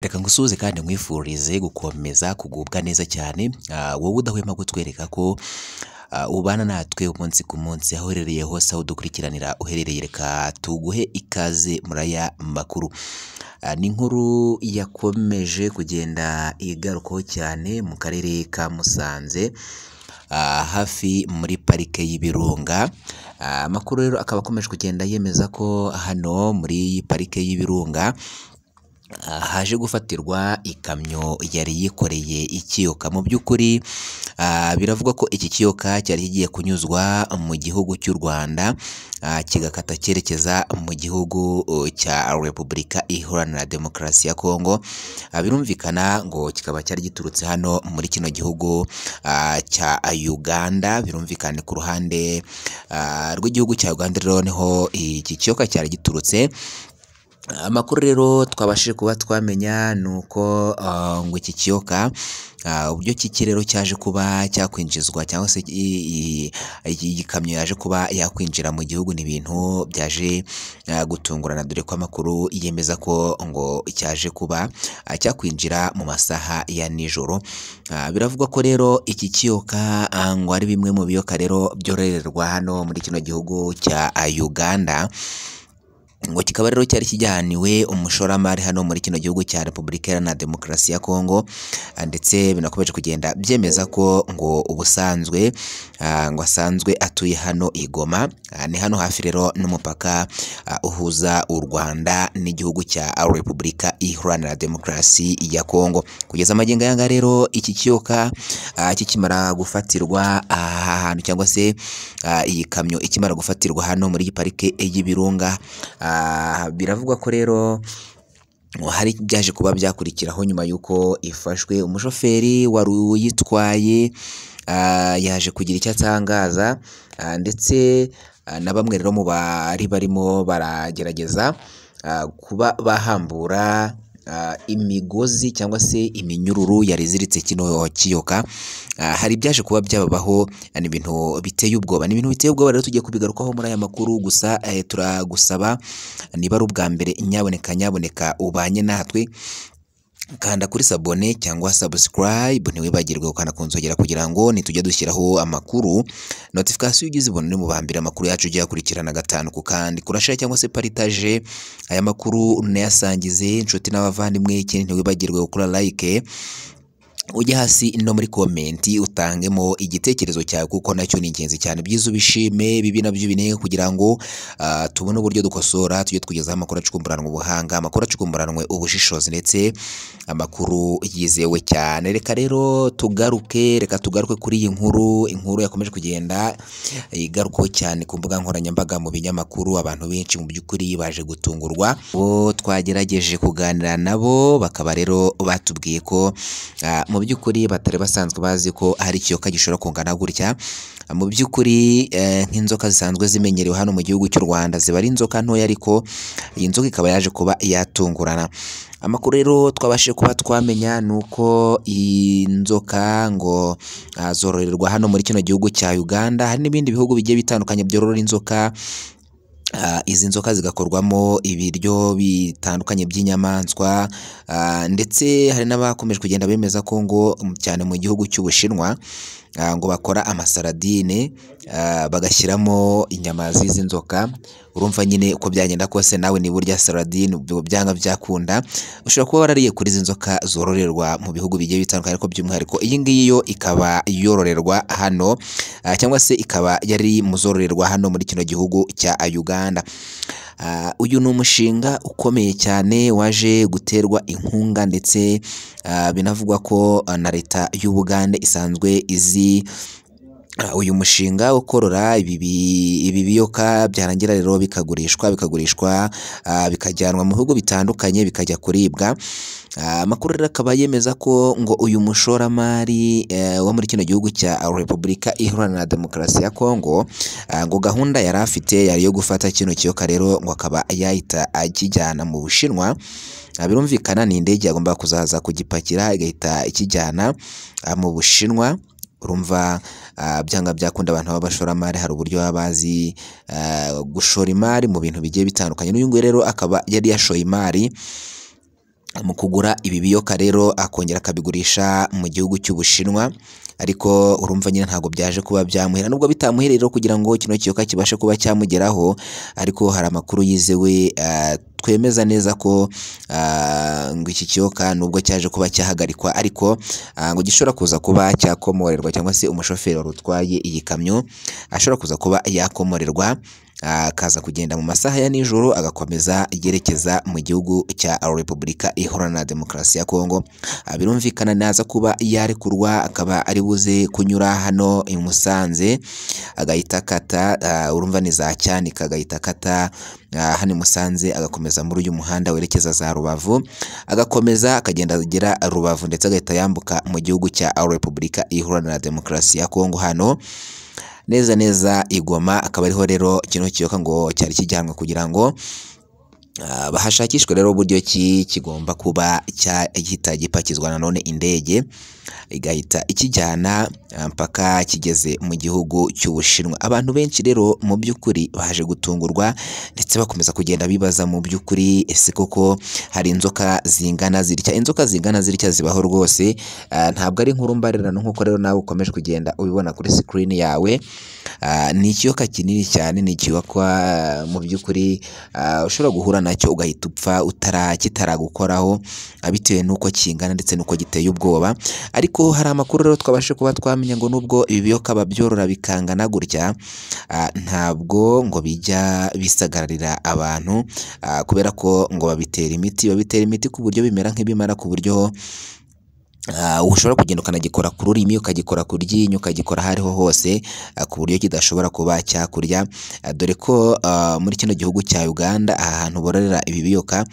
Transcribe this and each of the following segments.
Reka ngusuhuze kandi nkwifurize gukomeza kugubwa neza cyane, wowe udahwema kutwereka ko ubana natwe umunsi ku munsi, aho uherereye hose, aho udukurikiranira uherereye, reka tuguhe ikaze muri aya makuru. Ni inkuru yakomeje kugenda igarukwaho cyane mu karere ka Musanze, hafi muri parike y'Ibirunga. Amakuru rero akaba akomeje kugenda yemeza ko hano muri iyi parike y'Ibirunga haje gufatirwa ikamyo yari yikoreye ikiyoka. Mu by'ukuri biravugwa ko iki kiyoka cyari kigiye kunyuzwa mu gihugu cy'u Rwanda, kigakata cyerekeza mu gihugu cya Repubulika Iharanira Demokarasi ya Kongo. Birumvikana ngo kikaba cyari giturutse hano muri kino gihugu cya Uganda, birumvikana ku ruhande rw'igihugu cya Uganda rero niho iki kiyoka cyari giturutse. Amakuru rero twabashije kuba twamenya ni uko ngo iki kiyoka uburyo kiki rero cyaje kuba cyakwinjizwa cyangwa se iyi kamyo yaje kuba yakwinjira mu gihugu, ni ibintu byaje gutungurana, dore ko amakuru yemeza ko ngo cyaje kuba cyakwinjira mu masaha ya nijoro. Biravugwa ko rero iki kiyoka ngo ari bimwe mu biyoka rero byororerwa hano muri kino gihugu cya Uganda, ngo kikaba rero cyari kijyaniwe umushoramari hano muri kino gihugu cya Repubulika Iharanira Demokarasi ya Kongo, ndetse binakomeje kugenda byemeza ko ngo ubusanzwe ngo asanzwe atuye hano i Goma, ni hano hafi rero n'umupaka uhuza u Rwanda n'igihugu cya Repubulika Iharanira Demokarasi ya Kongo. Kugeza magingo aya ngaya rero iki kiyoka kikimara gufatirwa aha hantu cyangwa se iyi kamyo ikimara gufatirwa hano muri parike y'Ibirunga, biravugwa ko rero hari byaje kuba byakurikiraho nyuma y'uko ifashwe. Umushoferi wari uyitwaye yaje kugira icyo atangaza, ndetse na bamwe rero mu bari barimo baragerageza kuba bahambura imigozi cyangwa se iminyururu yari iziritse kino kiyoka. Hari ibyaje kuba byababaho, ni ibintu biteye ubwoba, ni ibintu biteye ubwoba rero tugiye kubigarukaho muri aya makuru. Gusa turagusaba niba ari ubwa mbere nyaboneka nyaboneka ubanye natwe, kanda kuri sabone cyangwa subscribe, ntiwibagirwe gukanda ku nzogera kugira ngo nitujya dushyiraho amakuru notification ugize ibone mu bambira amakuru yacu ujye yakurikirana gatanu ku kandi. Kurashare cyangwa se partage aya makuru unayasangize inshuti n'abavandimwe. Ikindi ntiwibagirwe gukora like, ujye hasi no muri komenti utangemo igitekerezo cyawe kuko nacyo ni ingenzi cyane. Byiza ubishime, bibi nabyo ubinenge kugira ngo tubone uburyo dukosora, tujye tukugezaho amakuru acukumburanwe ubuhanga, amakuru acukumburanwe ubushishozi ndetse amakuru yizewe cyane. Reka rero tugaruke, reka tugaruke kuri iyi nkuru, inkuru yakomeje kugenda igarukaho cyane ku mbuga nkoranyambaga, mu binyamakuru. Abantu benshi mu by'ukuri baje gutungurwa, bo twagerageje kuganira nabo bakaba rero batubwiye ko mu by'ukuri batari basanzwe bazi ko hari ikiyoka gishobora kungana gutya. Mu by'ukuri nk'inzoka zisanzwe zimenyerewe hano mu gihugu cy'u Rwanda ziba ari inzoka ntoya, ariko iyi nzoka ikaba yaje kuba yatungurana. Amakuru rero twabashije kuba twamenya ni uko iyi nzoka ngo zororerwa hano muri kino gihugu cya Uganda. Hari n'ibindi bihugu bigiye bitandukanye byorora inzoka. Izi nzoka zigakorwamo ibiryo bitandukanye by'inyamaswa, ndetse hari n'abakomeje kugenda bemeza ko ngo cyane mu gihugu cy'Ubushinwa ngo bakora amasaradine bagashyiramo inyama z'izi nzoka. Urumva nyine uko byagenda kose nawe niba urya saradine byanga byakunda ushobora kuba warariye kuri izi nzoka zororerwa mu bihugu bigiye bitandukanye, ariko by'umwihariko iyi ngiyi yo ikaba yororerwa hano cyangwa se ikaba yari mu zororerwa hano muri kino gihugu cya Uganda. Uyu ni umushinga ukomeye cyane waje guterwa inkunga, ndetse binavugwa ko na leta y'Ubugande isanzwe izi uyu mushinga wo korora ibi biyoka, byarangira rero bikagurishwa bikajyanwa mu bihugu bitandukanye bikajya kuribwa. Amakuru rero akaba yemeza ko ngo uyu mushoramari wo muri kino gihugu cya Repubulika Iharanira Demokarasi ya Kongo ngo gahunda yari afite yari yo gufata kino kiyoka rero ngo akaba yahita akijyana mu Bushinwa. Birumvikana ni indege yagomba kuzaza kugipakira igahita ikijyana mu Bushinwa. Urumva byanga byakunda abantu b'abashoramari hari uburyo baba bazi gushora imari mu bintu bigiye bitandukanye. N'uyu nguyu rero akaba yari yashoye imari mu kugura ibi biyoka rero akongera akabigurisha mu gihugu cy'Ubushinwa, ariko urumva nyine ntabwo byaje kuba byamuhira, nubwo bitamuhira rero kugira ngo kino kiyoka kibashe kuba cyamugeraho, ariko hari amakuru yizewe twemeza neza ko ngo iki kiyoka nubwo cyaje kuba cyahagarikwa, ariko ngo gishobora kuza kuba cyakomorerwa, cyangwa se umushoferi wari utwaye iyi kamyo ashobora kuza kuba yakomorerwa, akaza kugenda mu masaha ya nijoro agakomeza yerekeza mu gihugu cya Repubulika Iharanira Demokarasi ya Kongo. Birumvikana naza kuba yarekurwa akaba ari buze kunyura hano i Musanze agahita akata, urumva ni za Cyanika, agahita akata hano i Musanze agakomeza muri uyu muhanda werekeza za Rubavu, agakomeza akagenda agera Rubavu ndetse agahita yambuka mu gihugu cya Repubulika Iharanira Demokarasi ya Kongo hano neza neza i Goma, akaba ariho rero kino kiyoka ngo cyari kijyanwe kugira ngo bahashakishwe rero uburyo ki kigomba kuba cyahita gipakizwa nanone indege igahita ikijyana mpaka kigeze mu gihugu cy'Ubushinwa. Abantu benshi rero mu by'ukuri baje gutungurwa ndetse bakomeza kugenda bibaza mu by'ukuri ese koko hari inzoka zingana zitya? Inzoka zingana zitya zibaho rwose, ntabwo ari inkuru mbarirano nk'uko rero nawe ukomeje kugenda ubibona kuri screen yawe. Ni ikiyoka kinini cyane, ni ikiyoka mu by'ukuri ushobora guhura nacyo ugahita upfa kitaragukoraho bitewe n'uko kingana ndetse n'uko giteye ubwoba. Ariko hari amakuru rero twabashe kuba twamenya ngo nubwo ibi biyoka babyorora bikangana gutya, ntabwo ngo bijya bisagararira abantu, kubera ko ngo babitera imiti ku buryo bimera nk'ibimara, ku buryo ushobora kugenda ukanagikora ku rurimi, ukagikora ku ryinyo, ukagikora aho ariho hose, ku buryo kidashobora kuba cyakurya. Dore ko muri kino gihugu cya Uganda aha hantu bororera ibi biyoka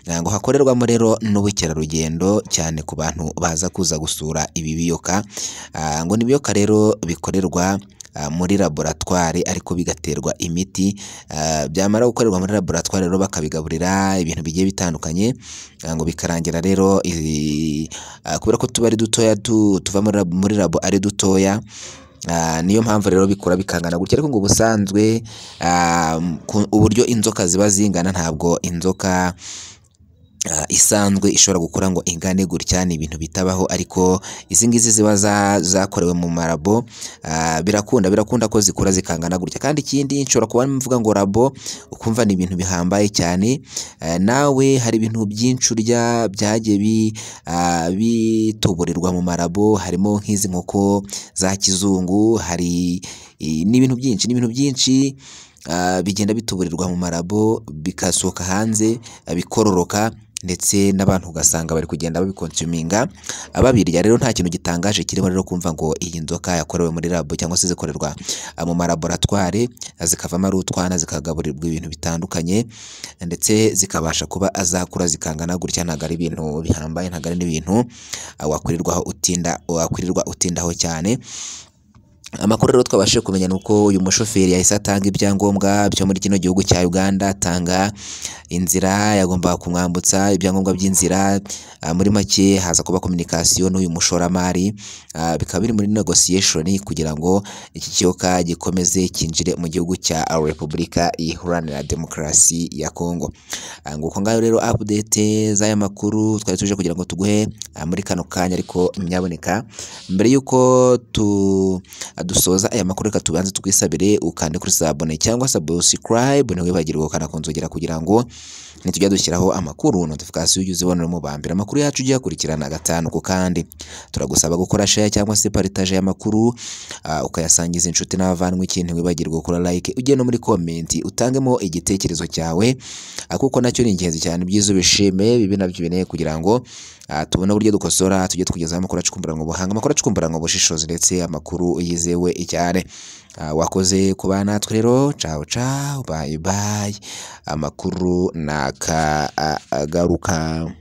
ngo hakorerwamo rero n'ubukerarugendo cyane ku bantu baza kuza gusura ibi biyoka. Ngo ni ibiyoka rero bikorerwa muri laboratwari ariko bigaterwa imiti, byamara gukorerwa muri laboratwari rero bakabigaburira ibintu bigiye bitandukanye, ngo bikarangira rero kubera ko tuba ari dutoya, tuva muri labo ari dutoya, niyo mpamvu rero bikura bikangana gutya. Ariko ngo ubusanzwe uburyo inzoka ziba zingana, ntabwo inzoka isanzwe ishobora gukura ngo ingane gutya, ni ibintu bitabaho. Ariko izi ngizi ziba zakorewe mu marabo, birakunda ko zikura zikangana gutya. Kandi ikindi nshobora kuba mvuga ngo labo ukumva ni ibintu bihambaye cyane, nawe hari ibintu byinshi urya byagiye bituburirwa mu marabo, harimo nk'izi nkoko za kizungu, hari n'ibintu byinshi, n'ibintu byinshi bigenda bituburirwa mu marabo bikasohoka hanze bikororoka, ndetse n'abantu ugasanga bari kugenda babikonsuminga babirya. Rero nta kintu gitangaje kirimo rero kumva ngo iyi nzoka yakorewe muri labo cyangwa se zikorerwa mu malaboratware, zikavamo ari utwana, zikagaburirwa ibintu bitandukanye, ndetse zikabasha kuba azakura zikangana gutya. Ntabwo ari ibintu bihambaye, ntabwo ari n'ibintu wakwirirwa utindaho cyane. Amakuru rero twabashije kumenya nuko uyu mushoferi yahise atanga ibyangombwa byo muri kino gihugu cya Uganda, atanga inzira yagombaga kumwambutsa, ibyangombwa by'inzira, muri make haza kuba communication n'uyu mushoramari, bikaba biri muri negotiation kugira ngo iki kiyoka gikomeze kinjire mu gihugu cya Repubulika Iharanira Demokarasi ya Kongo. Nguko ngayo rero update z'aya makuru twari tuje kugira ngo tuguhe muri kano kanya, ariko nyaboneka mbere yuko dusoza aya makuru reka tubanze twisabire ukande kuri sabone cyangwa subscribe, ntiwibagirwe gukanda ku nzogera kugira ngo nitujya dushyiraho amakuru notification ujye uzibonera mu bambere. Amakuru yacu ujye uyakurikirana gatanu ku kandi. Turagusaba gukora share cyangwa se partage y'amakuru, ukayasangiza inshuti n'abavandimwe. Ikintu ntiwibagirwe gukora like, ujye no muri comment utangemo igitekerezo cyawe, kuko nacyo ni ingenzi cyane. Ibyiza ubishime, bibi nabyo ubineye, kugira ngo tubone uburyo dukosora, tujye tukugezaho amakuru acukumbura ubuhanga, amakuru acukumbura ubushishozi, ndetse amakuru yizewe cyane. Wakoze kuba natwe rero, ciao ciao, bye bye. Amakuru nakagaruka.